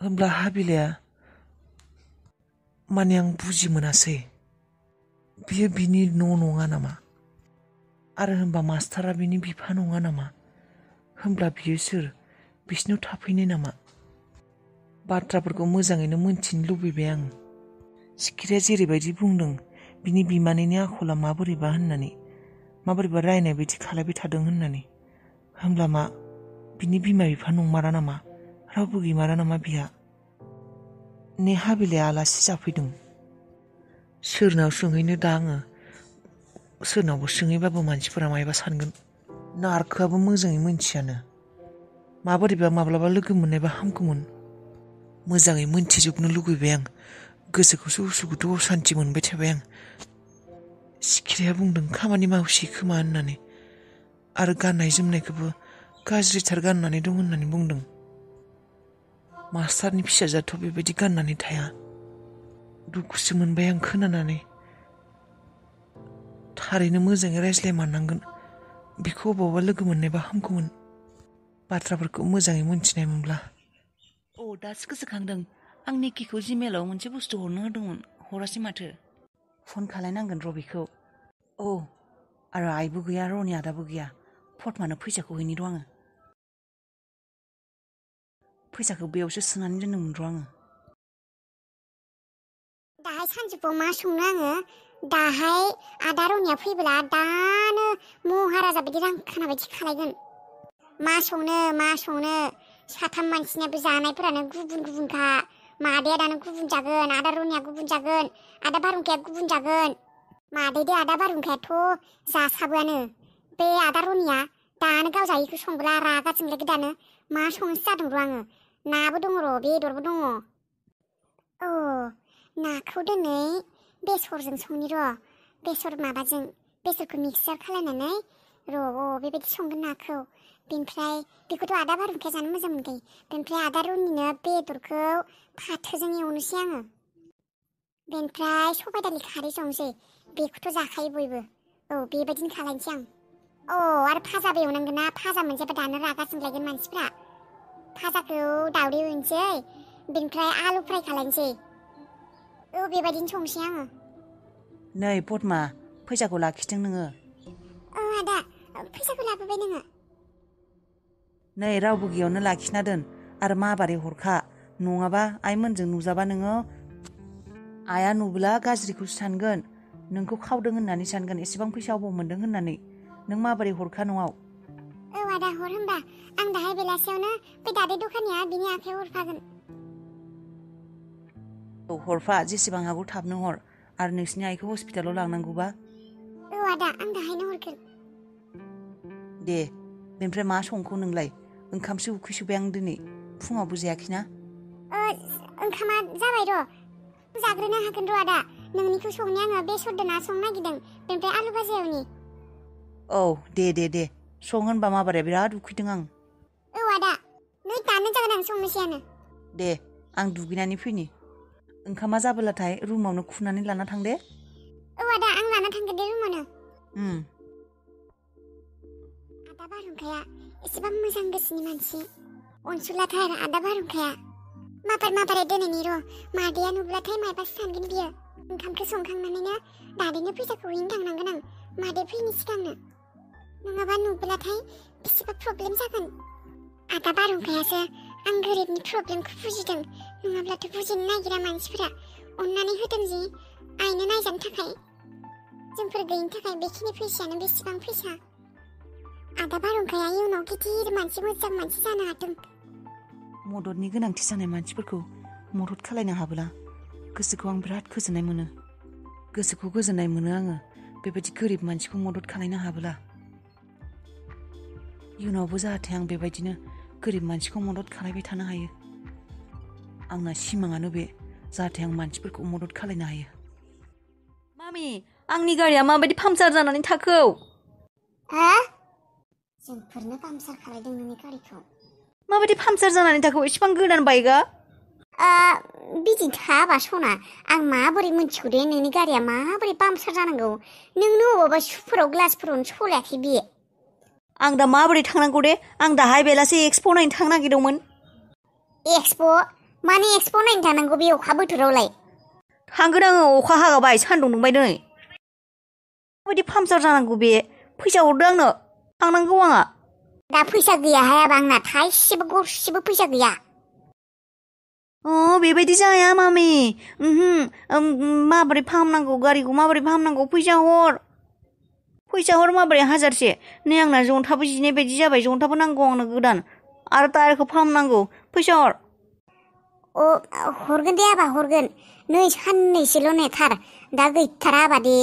होमब्ला हाबिलाया माने आं बुजि मोनासै बियो बिनि न' नङा नामा आरो होमबा मास्टारा बिनि बिफा नङा नामा होमब्ला बियो सोर बिसिनाव थाफैनाय नामा बाथ्राफोरखौ मोजाङैनो मोनथिनो लुबैबाय आं सिखिरिया जेरैबायदि बुंदों बिनि बिमानैनि आखला माबोरैबा होननानै माबोरैबा रायनाय बायदि खालायबाय थादों होननानै होमब्ला मा बिनि बिमा बिफा नंमारा नामा रावबो गैमारा नामा बिहा ने हाबिलाया आलासि जाफैदों सोरनाव सोंहैनो दा आङो सोरनावबो सोंहैबाबो मानसिफोरा मायबा सानगोन नारखोआबो मोजाङै मोनथियानो माबोरैबा माब्लाबा लोगो मोननायबा हामगौमोन मोजाङै मोनथिजोबनो लुगैबाय आं गोसोखौसो उसुखुथु असान्थि मोनबाय थाबाय आं सिखिरिया बुंदों खामानि मावसै खोमा होननानै आरो गाननाय जोमनायखौबो गाज्रिथार गाननानै दं होननानै बुंदों मास्टारनि फिसाजोआथ' बेबायदि गाननानै थाया दुखुसो मोनबाय आं खोनानानै थारैनो मोजाङै रायज्लायमारनांगोन बेखौ अबावबा लोगो मोननायबा हामगौमोन बाथ्राफोरखौ मोजाङै मोनथिनाय मोनब्ला दासो गोसोखांदों आं निकिखौ जिमेलाव मोनसे बुस्थु हरनो होदोंमोन हरासै माथो फन खालायनांगोन रबिखौ आरो आइबो गैया रनि आदाबो गैया फटमानो फैसाखौ हैनि र' आङो फैसाखौ बेयावसो सोनानै दोनदोंमोन र' आङो दाहाय सानजौफुआव मा संनो आङो दाहाय आदा रनिया फैब्ला दानो महाराजा बायदि रांखाना बायदि खालायगोन मा संनो साथाम मानसिनाबो जानायफोरानो गुबुन गुबुनखा मादैया दानो गुबुन जागोन आदा रनिया गुबुन जागोन आदा बारहुंखाया गुबुन जागोन मादैदो आदा बारहुंखायाथ' जासाबोआनो बे आदा रनिया दानो गाव जायैखौ संब्ला रागा जोंलायगो दानो मा संनोसो जादों र' आङो नाबो दङ र' बेदरबो दङ नाखौ दिनै बेसरजों संनि र' बेसरखौ मिक्सार खालायनानै बेबायदि संगोन नाखौ बेनिफ्राय बेखौथ' आदा बारहुंखाया जानो मोजां मोनखायो बेनिफ्राय आदा रनिनो बेदरखौ फाथोजों एवनोसै आङो बेनिफ्राय सबाइ दालि खारै संनोसै बेखौथ' जाखायो बयबो बेबायदिनो खालायनोसै आं आरो फाजाबो एवनांगोन ना फाजा मोनजाबा दानो रागा जोंलायगोन मानसिफ्रा फाजाखौ दावदै एवनोसै बेनिफ्राय आलु फ्राय खालायनोसै बेबायदिनो संसै आङो नै पद्मा फैसाखौ लाखिथों नोङो आदा फैसाखौ लाबोबाय नोङो नै रावबो गैयावनो लाखिना दोन आरो माबारै हरखा नङाबा आइमोनजों नुजाबा नोङो आइया नुब्ला गाज्रिखौसो सानगोन नोंखौ खावदों होननानै सानगोन एसेबां फैसा अबाव मोन्दों होननानै नों माबोरै हरखा न'आव आदा हर होनबा आं दाहाय बेलासियावनो बे दादै दखानिया बिनि आखायाव हरफागोन हरफा जेसेबां हागौ थाबनो हर आरो नोंसिनि आइखौ हस्पिटालाव लांनांगौबा आदा आं दाहायनो हरगोन दे बेनिफ्राय मा संखो नोंलाय ओंखामसो उखैसोबाय आं दिनै फुङावबो जायाखैना ओंखामा जाबाय र' जाग्रोनो हागोन र' आदा नोंनिखौ संनि आङो बेसरदो ना संनो नागिरदों बेनिफ्राय आलु भाजा एवनि दे सं होनबा माबारै बिराद उखैदों आं आदा नै दानो जागोन आं संनोसैयानो दे आं दुगैनानै फैनि ओंखामा जाबोलाथाय रुमावनो खुरनानै लाना थां दे आदा आं लाना थांगोन दे रुमावनो आदा बारहुंखाया एसेबां मोजां गोसोनि मानसि अनसुलाथार आदा बारहुंखाया माबारै दोनैनि र' मादैया नुब्लाथाय मायबासो सानगोन बियो ओंखामखौ संखांनानैनो दादैनो फैसाखौ हैनो थांनांगोन आं मादै फैनि सिगांनो नङाबा नुब्लाथाय बेसेबा प्रब्लेम जागोन आदा बारहुंखायासो आं गोरिबनि प्रब्लेमखौ बुजिदों नङाब्लाथ' बुजिनो नागिरा मानसिफोरा अननानै होदों जि आइनो नायजानो थाखाय जोंफोर गैयिनि थाखाय बेखिनि फैसायानो बेसेबां फैसा आदा बारहुंखाया इयुनाव गिदिर मानसि मोजां मानसि जानो हाथों मददनि गोनांथि जानाय मानसिफोरखौ मदद खालायनो हाबोला गोसोखौ आं बिराद गोजोननाय मोनो आङो बेबायदि गोरिब मानसिखौ मदद खालायनो हाबोला इयुनावबो जाहाथे आं बेबायदिनो गोरिब मानसिखौ मदद खालायबाय थानो हायो आंना सिमाङानो बे जाहाथे आं मानसिफोरखौ मदद खालायनो हायो मामि आंनि गारिया माबायदि पाम्पचार जानानै थाखो जोंफोरनो पाम्पचार खालायदों नोंनि गारिखौ माबायदि पाम्पचार जानानै थाखो एसेबां गोदान बाइकआ बिदि थाबा सना आं माबोरै मिन्थिगौ दे नोंनि गारिया माबोरै पाम्पचार जानांगौ नोंनो अबावबा सुफोराव ग्लासफोरावनो सलायाखै बे आं दा माबोरै थांनांगौ दे आं दाहाय बेलासे एक्सप' नायनो थांनो नागिरदोंमोन एक्सप' माने एक्सप' नायनो थांनांगौ बे अखा बोथोरावलाय? थांगोन आङो अखा हागाबाय सान्दुं दुंबाय दिनै माबायदि पाम्पसार जानांगौ बे फैसा हरदो आंनो थांनांगौ आंहा दा फैसा गैया हायाबा आंना थाइसेबो गरसेबो फैसा गैया बेबायदि जाया मामि माबोरै फाहामनांगौ गारिखौ माबोरै फाहामनांगौ फैसा हर माबोरै 1000से नै आंना जन्थाबो जिनाय बायदि जाबाय जन्थाबो नांगौ आंनो गोदान आरो टायारखौ फाहामनांगौ फैसा हर हरगोन दे आबा हरगोन नै साननैसोल' नेथार दा गैथारा आबा दे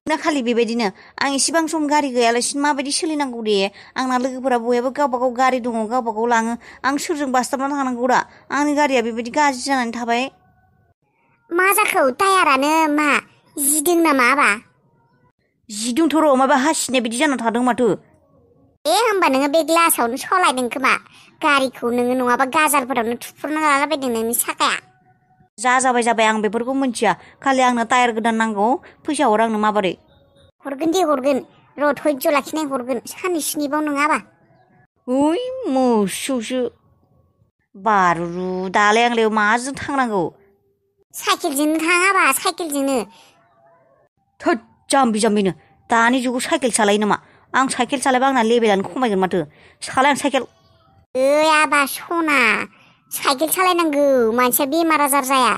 ना खालि बेबायदिनो आं इसेबां सम गारि गैयालासिनो माबायदि सोलिनांगौ दे आंना लोगोफोरा बयहाबो गावबागाव गारि दङ गावबागाव लाङो आं सोरजों बासथाबना थांनांगौ दा आंनि गारिया बेबायदि गाज्रि जानानै थाबाय मा जाखो टायारानो मा जिदों नामा आबा जिदोंथ' र' माबा हासिनाय बायदि जाना थादों माथो होमबा नोङो बे ग्लासावनो सलायदों खोमा गारिखौ नोङो नङाबा गाजारफोरावनो थुफ्रुना लालाबायदों नोंनि साखाया जाबाय आं बेफोरखौ मिन्थिया खालि आंनो टायार गोदान नांगौ फैसा हर आंनो माबोरै हरगोन दे हरगोन र' धैर्य लाखिनाय हरगोन साननैसोनिबाव नङाबा ओइ मोसौसो बारुरु दालाय आंलाय माजों थांनांगौ साइकेलजोंनो थाङाबा साइकेलजोंनो थोद जाम्बिनो दानि जुगाव साइकेल सालायो नामा आं साइकेल सालायबा आंना लेभेलानो खमायगोन माथो सालाय आं साइकेल आबा सना साइकेल सालायनांगौ मानसिया बेमार आजार जाया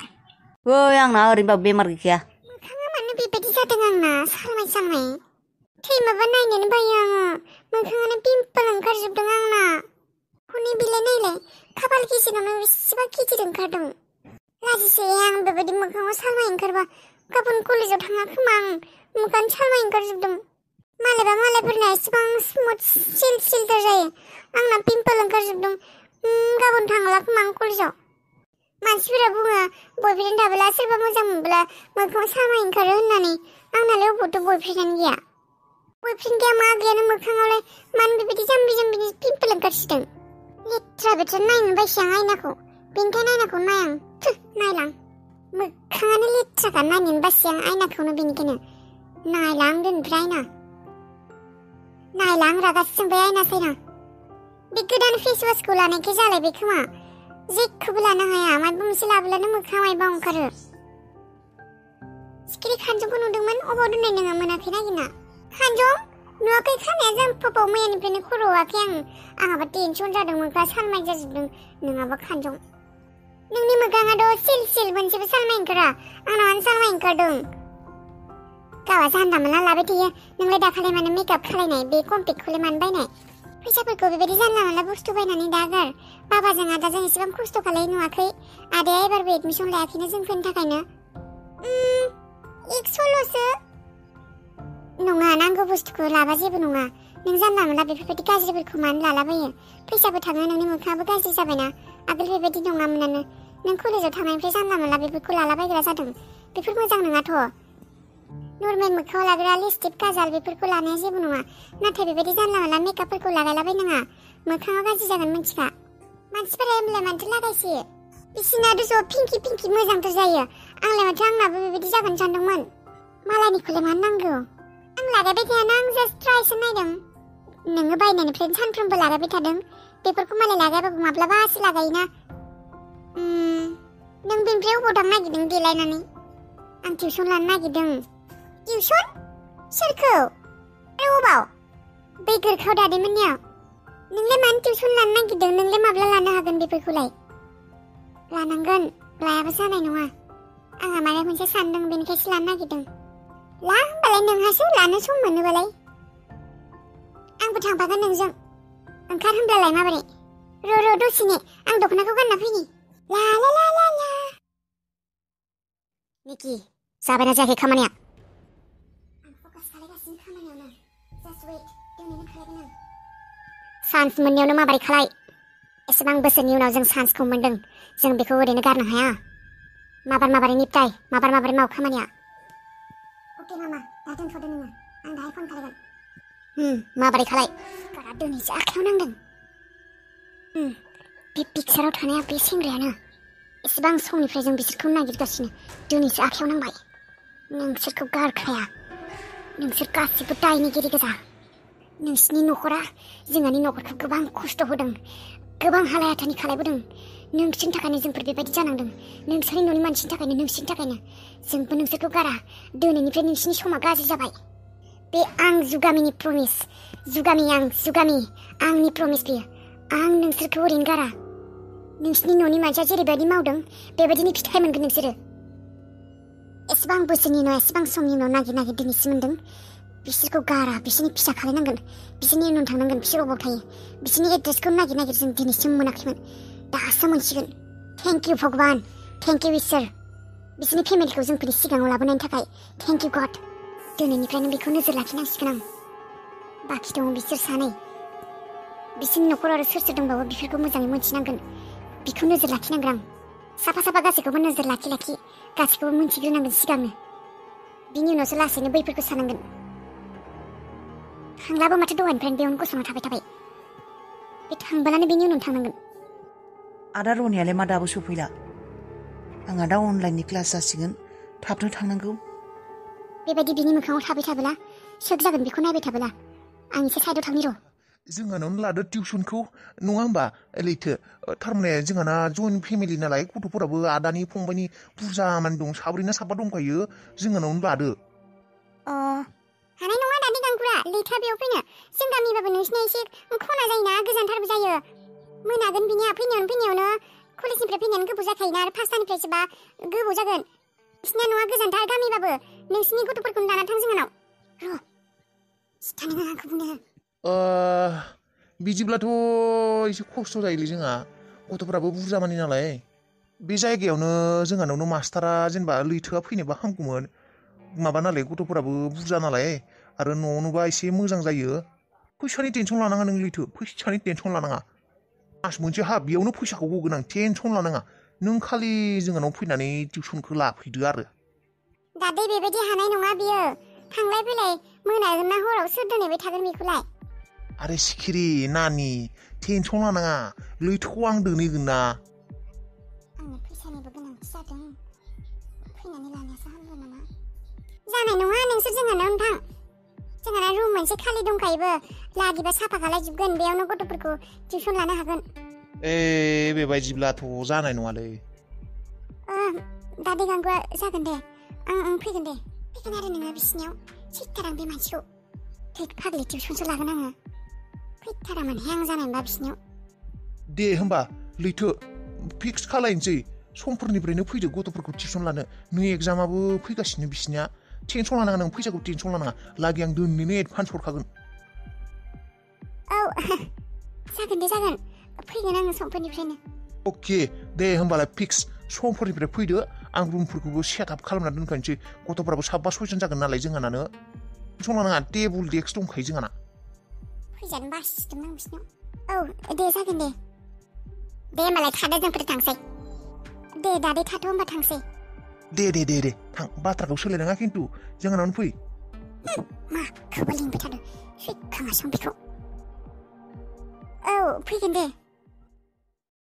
ओइ आंना ओरैनोबाबो बेमार गैखाया मोखाङा मानो बेबायदि जादों आंना सालमाय थैमाबा नायनोनो बायो आङो मोखाङानो पिम्पल ओंखारजोबदों आंना हनै बिलाइ नायलाय खाफाल गेजेरावनो बेसेबा गिदिर ओंखारदों लाजिसै आं बेबायदि मोखाङाव सालमाय ओंखारबा गाबोन कलेजाव थाङा खोमा आं मोखाङानो सालमाय ओंखारजोबदों मालायबा मालायफोरना एसेबां स्मुथ सिलदार जायो आंना पिम्पल ओंखारजोबदों गाबोन थांला खोमा आं कलेजाव मानसिफोरा बुङो बयफ्रेन्ड थाबोला सोरबा मोजां मोनब्ला मोखाङाव सालमाय ओंखारो होननानै आंनालाय अबावथ' बयफ्रेन्डआनो गैया बयफ्रेन्ड गैया मा गैयानो मोखाङावलाय मानो बेबायदि जाम्बि पिम्पल ओंखारसिदों लेथ्रा नायनो बायसै आं आयनाखौ बेनिखायनो आयनाखौ नायां नायलां मोखाङानो लेथ्राखा नायनोनो बासै आं आयनाखौनो बेनिखायनो नायलां दोननिफ्राय नायलां रागासो जोंबाय आयना सायना बे गोदान फेसवासखौ लानायखाय जालायबाय खोमा जेखौबो लानो हाया माबा मोनसे लाबोलानो मोखाङा मायबा ओंखारो सिखिरि खानजंखौ नुदोंमोन अबाव दोननाय नोङो मोनाखै नागिरना खानजं नुवाखै खानाया जामफाव मैयानिफ्रायनो खर' वाखै आंहाबा टेनसन जादों मोखाङा सालमाय जाजोबदों नङाबा खानजं नोंनि मोखाङाथ' सिल मोनसेबो सालमाय ओंखारा आंनावनो सालमाय ओंखारदों गावा जानला मोनला लाबाय थायो नोंलाय दाखालि मानो मेकआप खालायनाय बे कम्पेक्टखौलाय मानो बायनाय फैसाफोरखौ बेबायदि जानला मोनला बुस्थु बायनानै दागार बाबाजों आदाजों एसेबां खस्थ' खालाय नुवाखै आदाया एबारबो एडमिसन लायाखैनो जोंफोरनि थाखायनो 100ल'सो नङा नांगौ बुस्थुखौ लाबा जेबो नङा नों जानला मोनला बेफोरबायदि गाज्रिफोरखौ मानो लालाबायो फैसाबो थाङो नोंनि मोखाङाबो गाज्रि जाबायना आगोल बेबायदि नङामोनानो नों कलेजाव थांनायनिफ्राय जानला मोनला बेफोरखौ लालाबायग्रा जादों बेफोर मोजां नङाथ' नर्मेल मोखाङाव लाग्रा लिपस्टिक काजाल बेफोरखौ लानाया जेबो नङा नाथाय बेबायदि जानला मोनला मेकआपफोरखौ लागायलाबायनाङा मोखाङाव गाज्रि जागोन मिन्थिखा मानसिफोरा एमलाय मानोथो लागायसै बिसिनाथ' ज' पिंकि मोजांथ' जायो आंलाय माथो आंनाबो बेबायदि जागोन सानदोंमोन मालायनिखौलाय मानो नांगौ आं लागायबाय थायाना आं जास्ट ट्राइसो नायदों नोङो बायनायनिफ्रायनो सानफ्रोमबो लागायबाय थादों बेफोरखौ मालाय लागायाबाबो माब्लाबासो लागायोना नों बेनिफ्राय अबाव थांनो नागिरदों देलायनानै आं टिउसन लानो नागिरदों टिउसन सोरखौ आरो अबाव बै गोरखाव दादैमोननियाव नोंलाय मानो टिउसन लानो नागिरदों नोंलाय माब्ला लानो हागोन बेफोरखौलाय लानांगोन लायाबा जानाय नङा आंहा माबा मोनसे सानदों बेनिखायसो लानो नागिरदों ला होमबालाय नोंहासो लानो सम मोनोबालाय आंबो थांफागोन नोंजों ओंखार होमब्लालाय माबोरै र' दसेने आं दख'नाखौ गानना फैनि ला निकि जाबायना जायाखै खामानिया चान्स मोननायावनो माबोरै खालाय एसेबां बोसोरनि उनाव जों चान्सखौ मोनदों जों बेखौ ओरैनो गारनो हाया माबारै निपटाय माबारै माव खामानिया अके मामा दा दोनथ'दो नोङो आं दाहाय फन खालायगोन माबारै खालाय गारा दिनैसो आखायाव नांदों बे पिक्साराव थानाया बे सेंग्रायानो एसेबां समनिफ्राय जों बिसोरखौ नागिरगासिनो दिनैसो आखायाव नांबाय नोंसोरखौ गारखाया नोंसोर गासिबो दायनिगिरि गोजा नोंसिनि न'खरा जोंहानि न'खरखौ गोबां खस्थ' होदों गोबां हालायाथानि खालायबोदों नोंसोरनि थाखायनो जोंफोर बेबायदि जानांदों नोंसोरनि न'नि मानसिनि थाखायनो नोंसोरनि थाखायनो जोंबो नोंसोरखौ गारा दिनैनिफ्राय नोंसिनि समा गाज्रि जाबाय बे आं जुगामिनि प्रमिस जुगामि आंनि प्रमिस बेयो आं नोंसोरखौ ओरैनो गारा नोंसिनि न'नि मानसिया जेरैबायदि मावदों बेबायदिनो फिथाइ मोनगोन नोंसोरो एसेबां बोसोरनि उनाव एसेबां समनि उनाव नागिर दिनैसिम मोनदों बिसोरखौ गारा बिसोरनि फिसा खालायनांगोन बिसोरनि उनाव थांनांगोन बिसोर अबाव थायो बिसोरनि एड्रेसखौ नागिर जों दिनैसिम मोनाखैमोन दासो मोनसिगोन थेंक इउ भगबान थेंक इउ इसोर बिसोरनि फेमिलिखौ जोंफोरनि सिगाङाव लाबोनायनि थाखाय थेंक इउ गड दिनैनिफ्रायनो बेखौ नोजोर लाखिनांसिगोन आं बाखि दङ बिसोर सानै बिसोरनि न'खर आरो सोर दंबावो बेफोरखौ मोजाङै मोनथिनांगोन बेखौ नोजोर लाखिनांगोन आं साफा गासैखौबो नोजोर लाखि गासैखौबो मोनथिग्रोनांगोन सिगांनो बिनि उनावसो लासैनो बैफोरखौ सानांगोन थांलाबो माथो दहायनिफ्रायनो बेयावनो गसंना थाबाय बे थांबोलानो बेनि उनाव थांनांगोन आदा रनियालाय मा दाबो सफैला आंहा दा अनलाइननि क्लास जासिगोन थाबनो थांनांगौ बेबायदि बिनि मोखाङाव थाबाय थाबोला सोक जागोन बेखौ नायबाय थाबोला आं एसे साइडआव थांनि र' जोंहानावनो लादो टिउसनखौ नङा होमबा लैथो थारमाने जोंहाना जयेन्ट फेमिलि नालाय गथ'फोराबो आदानि फंबायनि बुरजा माने दं साब्रै ना साबा दंखायो जोंहानावनो लादो हानाय नङा दानि गांगुरा लैथोआ बेयाव फैनो जों गामिबाबो नोंसिना एसे खना जायोना गोजानथारबो जायो मोनागोन बिनिया फैनायावनो कलेजनिफ्राय फैनायानो गोबाव जाखायोना आरो पासतानिफ्रायसोबा गोबाव जागोन नोंसिना न'आ गोजानथार गामिबाबो नोंसिनि गथ'फोरखौनो लाना थां जोंहानाव र' सिथा नोङो आंखौ बुंनो बिदिब्लाथ' एसे खस्थ' जायोलै जोंहा गथ'फोराबो बुरजा मानि नालाय बे जायगायावनो जोंहानावनो मास्टारा जेनेबा लैथोआ फैनोबा हामगौमोन माबा नालाय गथ'फोराबो बुरजा नालाय आरो न'आवनोबा एसे मोजां जायो फैसानि टेनसन लानाङा नों लैथो फैसानि टेनसन लानाङा मास मोनसे बेयावनो फैसाखौ होगोन आं टेनसन लानाङा नों खालि जोंहानाव फैनानै टिउसनखौ लाफैदो आरो दादै बेबायदि हानाय नङा बियो थांलाय फैलाय मोनागोन ना हराव सोर दोनहैबाय थागोन बेखौलाय आरे सिखिरि नानि टेनसन लानाङा लैथोखौ आं दोनहैगोन ना आंनो फैसानिबो गोनांथि जादों फैनानै लानायासो हामगोन नामा जानाय नङा नोंसोर जोंहानावनो थां जोंहाना रुम मोनसे खालि दंखायोबो लागिबा साफा खालायजोबगोन बेयावनो गथ'फोरखौ टिउसन लानो हागोन बेबायदिब्लाथ' जानाय नङालै दादै गांगुआ जागोन दे आं फैगोन दे फैगोन आरो नोङो बिसिनियाव सैथार आं बे मानसिखौ थै फाग्लि टिउसनसो लागोन आङो फैथारामोन हें जानाय मोनबा बिसिनियाव दे होमबा लैथो फिक्स खालायनोसै समफोरनिफ्रायनो फैदो गथ'फोरखौ टिउसन लानो नै एग्जामाबो फैगासिनो बिसिनिया टेनसन लानाङा नों फैसाखौ टेनसन लानाङा लागै आं दोननोनो एडभान्स हरखागोन औ जागोन दे जागोन फैगोन आङो समफोरनिफ्रायनो अके दे होमबालाय फिक्स समफोरनिफ्राय फैदो आं रुमफोरखौबो सेट आप खालामना दोनखानोसै गथ'फोराबो 7-8 जागोन नालाय जोंहानानो टेनसन लानाङा टेबुल डेस्क दंखायो जोंहाना फैजानो बासिदोंमोन आं बिसिनाव औ दे जागोन दे होमबालाय थादो जोंफोर थांसै दे दादै थाथ' होमबा थांसै दे थां बाथ्राखौ सोलायनाङा खिन्थु जोंहानावनो फै माखौबा लिंबाय थादों सैखाङासो बेखौ औ फैगोन दे